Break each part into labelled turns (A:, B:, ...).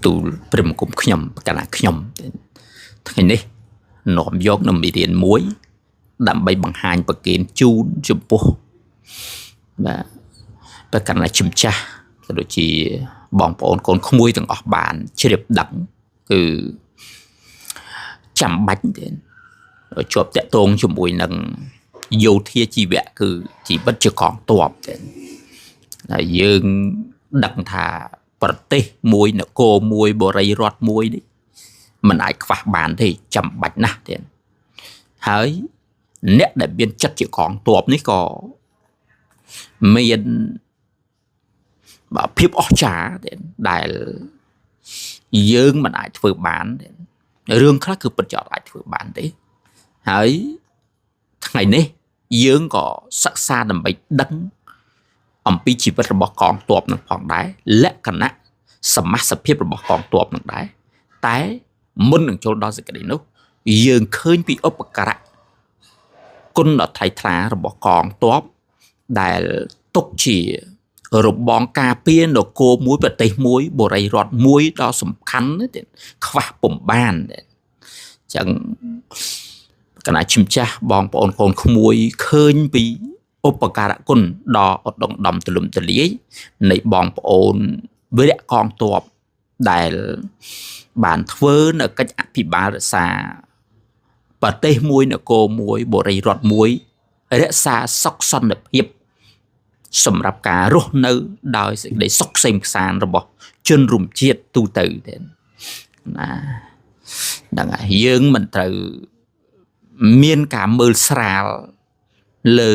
A: ទូលព្រះបង្គំខ្ញុំប្រកាសខ្ញុំថ្ងៃនេះនាំយកនៅមេរៀនមួយ ដើម្បីបង្ហាញប្រគេនជូនចំពោះបាទប្រកាសជំចាស់ក៏ដូចជាបងប្អូនកូនក្មួយទាំងអស់បានជ្រាបដឹងគឺចាំបាច់ទេជាប់តាក់ទងជាមួយនឹងយោធាជីវៈគឺជីវិតជាកងទ័ពទេហើយយើងដឹងថាប្រទេសមួយនគរមួយបរិយរដ្ឋមួយនេះมันអាចខ្វះបានទេចាំបាច់ណាស់ទេហើយអ្នកដែលមានចិត្តជាកងទ័ពនេះក៏មានបាទភាពអស្ចារ្យទេដែលយើងមិនអាចធ្វើបានទេរឿងខ្លះគឺពិតជាអត់អាចធ្វើបានទេហើយថ្ងៃនេះយើងក៏សិក្សាដើម្បីដឹងអំពីជីវិតរបស់កងទ័ពនឹងផងដែរលក្ខណៈសមាសភាពរបស់កងទ័ពនឹងដែរតែមុននឹងចូលដល់សេចក្តីនោះយើងឃើញពីឧបការៈគុណដ៏ថ្លៃថ្លារបស់កងទ័ពដែលទុកជារបងការពារនគរមួយប្រទេសមួយបរិយរដ្ឋមួយដ៏សំខាន់ទេខ្វះពុំបានទេអញ្ចឹងកណាជំចាស់បងប្អូនកូនក្មួយឃើញពីឧបការៈគុណដ៏ឧត្តមដំទលំទលាយនៃបងប្អូនវីរៈកងទ័ពដែលបានធ្វើនៅកិច្ចអភិបាលរក្សាប្រទេសមួយនគរមួយបរិយរដ្ឋមួយរក្សាសុខសន្តិភាពសម្រាប់ការរស់នៅដោយសេចក្តីសុខក្សេមក្សាន្តរបស់ជនរួមជាតិទូទៅទេណាហ្នឹងហើយយើងមិនត្រូវមានការមើលស្រាលលើ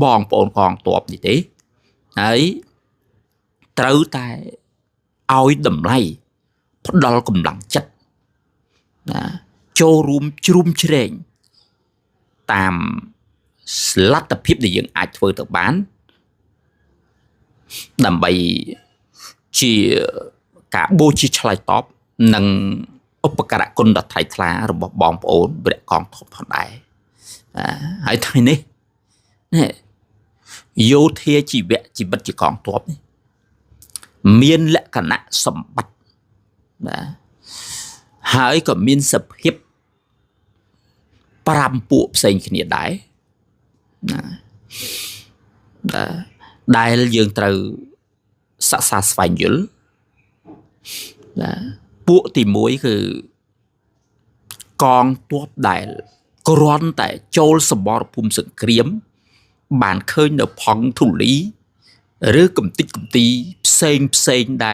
A: បងប្អូនកងទ័ពនេះទេហើយត្រូវតែឲ្យតម្លៃផ្ដល់កម្លាំងចិត្តណាចូលរួមជ្រុំជ្រែងតាមលទ្ធភាពដែលយើងអាចធ្វើទៅបានដើម្បីជាការបូជាឆ្លើយតបនឹងឧបការៈគុណដ៏ថ្លៃថ្លារបស់បងប្អូនវរៈកងទ័ពផងដែរហើយថ្ងៃនេះនេះយោធាជីវៈជីវិតជាកងទ័ពនេះមានលក្ខណៈសម្បត្តិបាទហើយក៏មានសភាព5ពួកផ្សេងគ្នាដែរណាដែលយើងត្រូវសិក្សាស្វែងយល់បាទពួកទី1គឺកងទ័ពដែលគ្រាន់តែចូលសមរភូមិសង្គ្រាមបានឃើញនៅផង់ធូលីឬកំតិចកំទីផ្សេងផ្សេងដែល